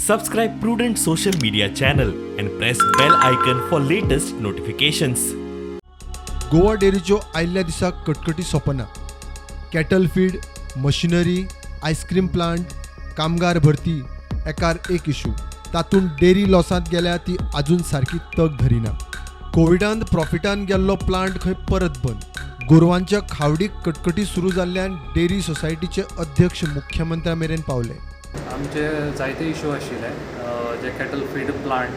Subscribe Prudent social media channel and press bell icon for latest notifications. Goa डेअरीच्यो आयिल्ल्या दिसा कटकटी सोंपना. Cattle feed, machinery, ice cream plant, कामगार भरती, एकार एक issue. तातूंत डेअरी लॉसांत गेल्या ती अजून सारकी तग धरिना. कोविडांत प्रॉफिटान गेल्लो प्लांट खंय परत बंद. गोरवांच्या खावडीक कटकटी सुरू जाल्ल्यान डेअरी सोसायटीचे अध्यक्ष मुख्यमंत्र्या मेरेन पावले. आमचे जायते इशू आशिल्ले, जे कॅटल फीड प्लांट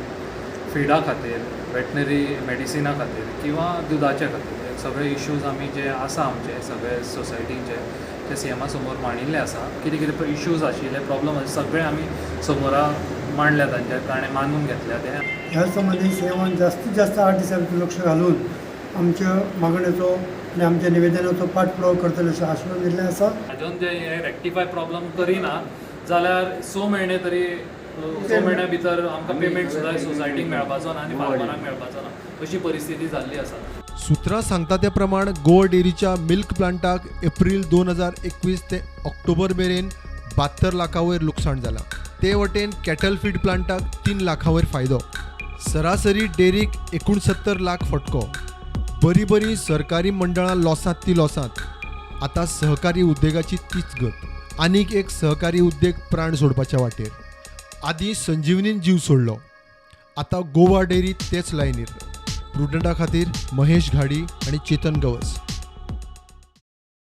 फिडा खातीर, वेटनरी मेडिसिना खातीर किंवा दुदाच्या खातीर, हे सगळे इशूज आमी जे आसा आमचे सगळे सोसायटींचे ते सीएमा समोर मांडिल्ले आसा. कितें कितें इशूज आशिल्ले, प्रॉब्लम आशिल्ले, सगळे आमी समोरा मांडल्या तांच्या, ताणें मानून घेतल्या ते. ह्या संबंदी सीएमान जास्तीत जास्त 8 दिसां भितर लक्ष घालून आमच्या मागणेचो आनी आमच्या निवेदनाचो पाठपुरावो करतले अशें आश्वासन दिल्लें आसा. हाजून जे हे रेक्टिफाय प्रॉब्लम करिना जाल्यार 6 म्हयने तरी, 6 म्हयन्या भितर आमकां पेमेंट सुद्दां सोसायटीक मेळपाचो ना आनी फार्मरांक मेळपाचो ना, अशी परिस्थिती जाल्ली आसा. सुत्रां सांगता ते प्रमाण गोवा डेअरीच्या मिल्क प्लांटाक एप्रील 2021 ते ऑक्टोबर मेरेन 72 लाखां वयर लुकसाण जालां. ते वटेन कॅटल फीड प्लांटाक 3 लाखां वयर फायदो. सरासरी डेअरीक 69 लाख फटको. बरीं बरीं सरकारी मंडळां लॉसांत ती लॉसांत. आतां सहकारी उद्देगाची तीच गत. आनीक एक सहकारी उद्देग प्राण सोडपाच्या वाटेर. आदीं संजीवनीन जीव सोडलो, आतां गोवा डेअरी तेच लायनीर. प्रुडंटा खातीर महेश घाडी आनी चेतन गवस.